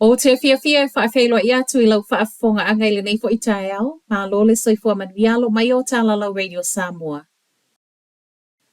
Ou te fiafia e faafeiloai atu i lau faafofogaaga i lenei foi taeao, malo le soifua manuia alo mai o Talalau Radio Samoa.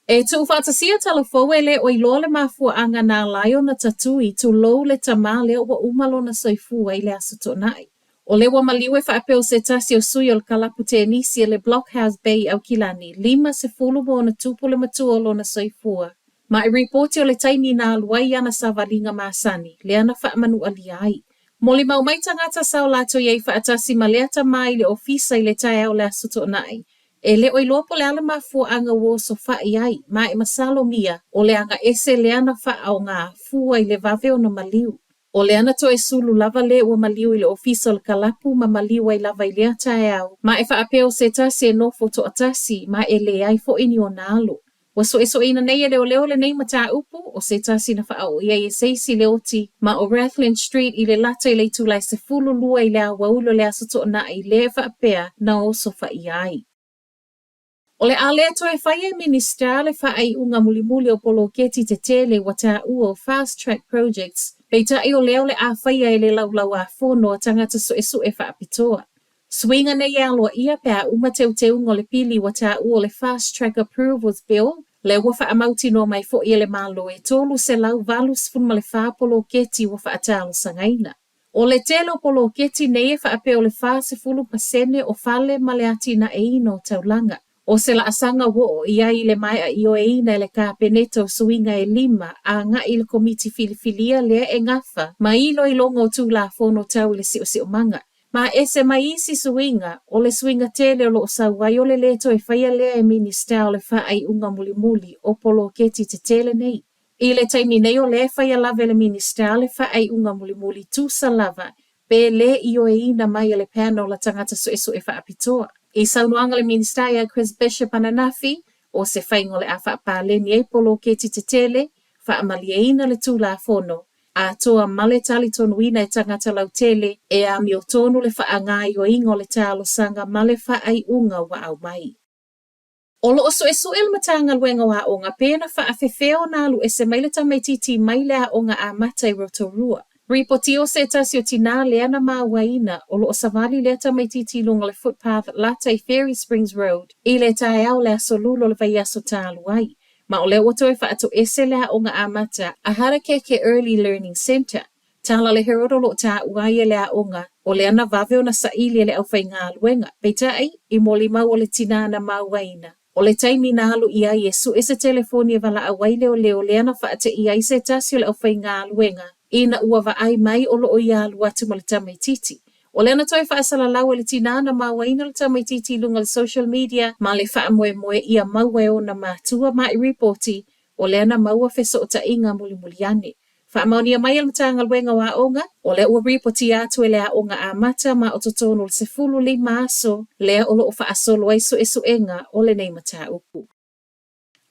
E tuufaatasia tala fou e le o iloa le mafuaaga na ala ai ona tatui, tulou le tamā lea ua uma lona soifua i le Aso Toonai. O lea ua maliu e faapea o se tasi o sui o le kalapu tenisi a le Blockhouse Bay i Aukilani, 50+ le matua o lona soifua. Ma e ripoti o le taimi na alu ai i ana savaliga masani, lea na faamanualia ai. Molimau mai tagata sa o latou i ai faatasi ma lea tamā i le ofisa i le taeao o le Aso Toonai, E le o iloa po o le a le mafuaaga ua osofai ai, ma e masalomia o le aga ese lea na faaaoga fua i le vave ona maliu. O lea na toe sulu lava le ua maliu i le ofisa o le kalapu ma maliu ai lava i lea taeao, ma e faapea o se tasi e nofo toatasi ma e leai foi ni ona alo. Ua suesueina nei e leoleo lenei mataupu, o se tasi na faaoo i ai e se isi le oti ma o Rathlin Street i Lelata i le itula e 12 i le aoauli o le Aso Toonai lea e faapea na osofaia ai. O le a le toe faia e Minisita le faaiuga mulimuli o poloketi tetele ua taua o Fast Track Projects, peitai o lea o le a faia e le Laulau-a-Fono a tagata suesue faapitoa. Suiga nei e aloaia pe a uma teuteuga o le pili ua taua o le Fast Track Approvals Bill, lea ua faamautinoa mai foi e le Malo e 384 poloketi ua faatalosagaina. O le tele o poloketi nei e faapea o le 40% o fale ma le atinaeina o taulaga. O se laasaga ua oo i ai i le maea ioeina e le Kapeneta o suiga e lima agai i le Komiti Filifilia lea e gafa ma iloiloga o Tulafono tau i le Siosiomaga. Ma ese mai isi suiga, o le suiga tele o lo o sau ai o le lē toe faia lea e Minisita o le faaiuga mulimuli o poloketi tetele nei. I le taimi nei o lea e faia lava e le Minisita le faaiuga mulimuli tusa lava pe le ioeina mai e le panel a tagata suesue faapitoa. I saunoaga a le Minisita ia Chris Bishop ananafi, o se faiga o le a faapaleni ai poloketi tetele, faamalieina le Tulafono, atoa ma le talitonuina e tagata lautele e amiotonu le faagaoioiga o le talosaga ma le faaiuga ua aumai. O lo o suesue le Matagaluega o Aoga pe na faafefea ona alu ese mai le tamaitiiti mai le aoga amata i Rotorua. Ripoti o se tasi o tinā lea na māuaina o lo o savali lea tamaitiiti i luga o le footpath lata i Fairy Springs Road i le taeao o le Aso Lula o le vaiaso talu ai. Ma o lea ua toe faatoese le aoga amata a Harakeke Early Learning Centre. Tala le Herald o lo o taua ai e le aoga, o lea na vave ona saili e le aufaigaluega. Peitai, i molimau o le tinā na mauaina, o le taimi na alu i ai e sue se telefoni e valaau ai leoleo lea na faateia ai se tasi o le aufaigaluega ina ua vaai mai o lo o ia alu atu ma le tamaitiiti. O lea na toe faasalalau e le tinā na mauaina le tamaitiiti i luga o le social media ma le faamoemoe ia maua e ona matua ma i ripoti o lea na maua fesootaiga mulimuli ane. Faamaonia mai e le Matagaluega o Aoga, o lea ua ripotia atu e le Aoga Amata ma o totonu o le 15 aso lea o lo o faasolo ai suesuega o lenei mataupu.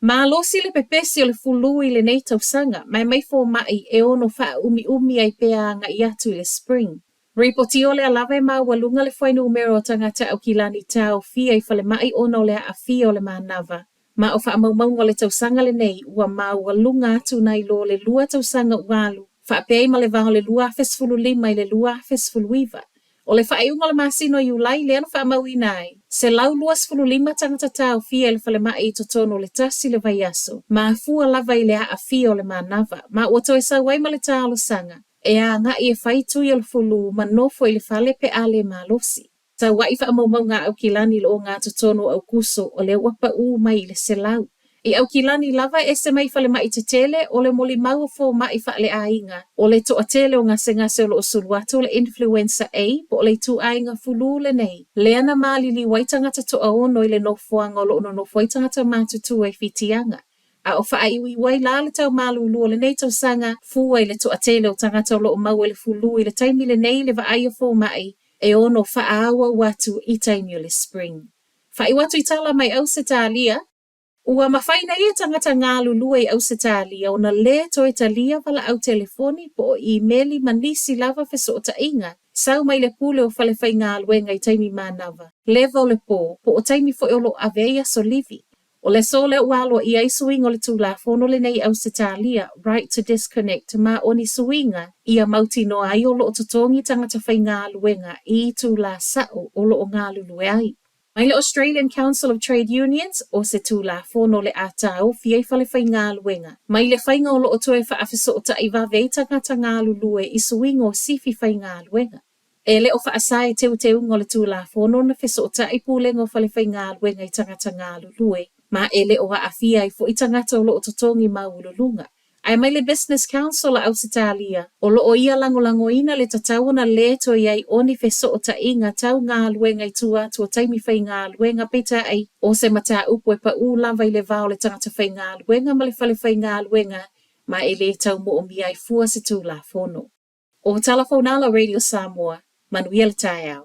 Malosi le pepesi o le fulu i lenei tausaga, ma e mai fomai e ono faaumiumi ai pea agai atu i le spring. Ripoti o lea lava e maualuga le fuainumera o tagata Aukilani taofia i falemai ona o le aafia o le manava. Ma o faamaumauga o le tausaga lenei ua maualuga atu nai lo le lua tausaga ua alu, faapea ai ma le va o le 2015 i le 2019. O le faaiuga o le masina o Iulai lea na faamauina ai, 125 tagata taofia i le falemai i totonu o le tasi le vaiaso, mafua lava i le aafia o le manava, ma ua toe sau ai ma le talosaga e agai e fai tui o le fulu ma nofo i le fale pe a le malosi. Sau ai faamaumauga a Aukilani i le ogatotonu o Aokuso, o lea ua paʻū mai i le 100. I Aukilani lava e ese mai falemai tetele, o le molimau o fomai faaleaiga, o le toatele o gasegase o lo o sulu atu o le Influenza A po o le ituaiga fulu lenei, lea na maliliu ai tagata toaono i le nofoaga o lo o nonofo ai tagata matutua i Whitianga. A o faaiuiu ai la le tau malūlū o lenei tausaga, fua i le toatele o tagata o lo o maua i le fulu i le taimi lenei i le vaai a fomai, e ono faaauau atu i taimi o le spring. Faaiu atu i tala mai Ausetalia, Ua mafai nei e tagata galulue i Ausetalia ona lē toe talia valaau telefoni po o imeli ma nisi lava fesootaiga sau mai le pule o falefaigaluega i taimi manava, leva o le pō, po o taimi foi o lo o ave ai aso livi. O le aso lea ua aloaia ai suiga o le Tulafono lenei i Ausetalia, Right to Disconnect, ma o ni suiga ia mautinoa ai o lo o totogi tagata faigaluega i itulā sa'o o lo o galulue ai. Mai le Australian Council of Trade Unions, o se Tulafono o le a taofi ai falefaigaluega mai le faiga o lo o toe faafesootai vave ai tagata galulue i suiga o sifi faigaluega. E le o faasa e teuteuga o le Tulafono ona fesootai pulega o falefaigaluega i tagata galulue, ma e le o aafia ai foi tagata o lo o totogi maualuluga. Ae mai le Business Council a Ausetalia, o lo o ia lagolagoina le tatau ona lē toe i ai o ni fesootaiga tau galuega i tua atu o taimi faigaluega, peitai, o se mataupu e paū lava i le va o le tagata faigaluega ma le fale faigaluega ma e lē tau moomia ai fua se Tulafono. O Tala Fonala Radio Samoa, manuia le taeao.